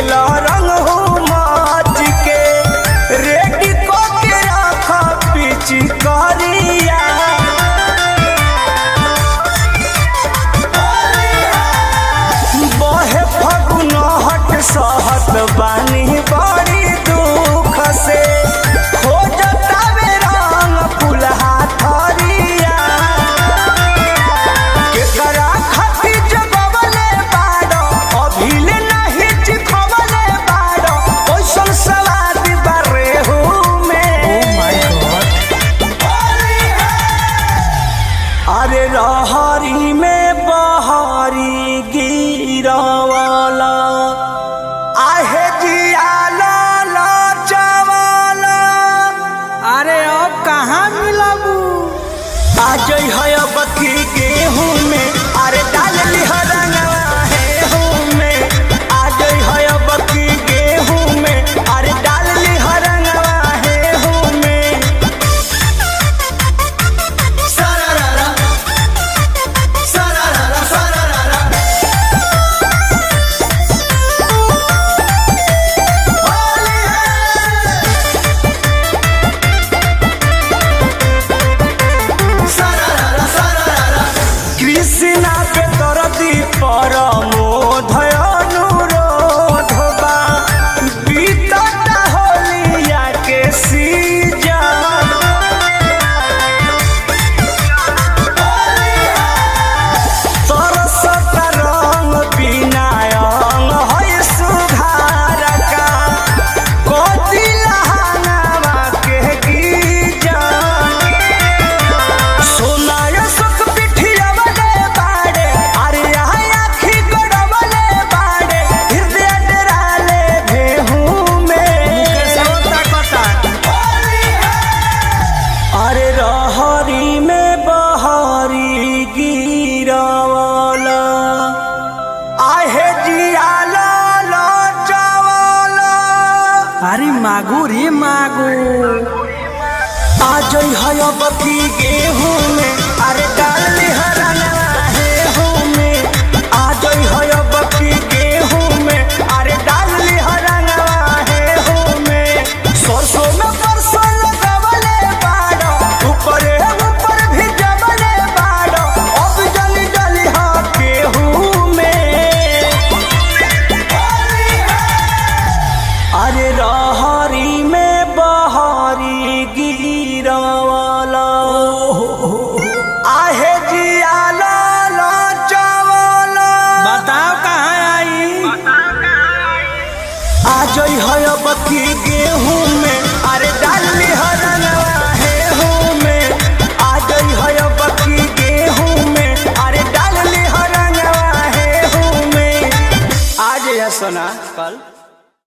खेल रंग हो माच के रेडी को के राख पिची करिया। बहे फगुन हट सहत बानी बड़ी दुख से खोजतावे रंग फुलहा थरिया। केकरा खातिर जगवले बाड़ो अभिले नाही चिखवले बाड़ो ओइसन सवाद बारे हो में। ओ my God. अरे रहरी में बहरी गिरवाला आहे जियाला चावाला। अरे अब कहाँ मिलबू? आज है बकी गेहूं में अरे डाल लिह रंगवा है हूं में। आज है बकी गेहूं में अरे डाल लिह रंगवा है हूं में। कृष्णा पे दरदी पर मोधय अनुरोध बा बीतता होलिया के सीजन। तरसत रंग बिना अंग है सुधार का कोती लहानावा के गीजन। सोनाय सुख पिठियावले बाड़े अरे आखी गड़वले बाड़े हृदय डराले भेहू में। अरे रहरी में बहरी गिरवाला आहे जियाला चावाला। अरे मागू रे मागू। आज है बकी गेहूं में।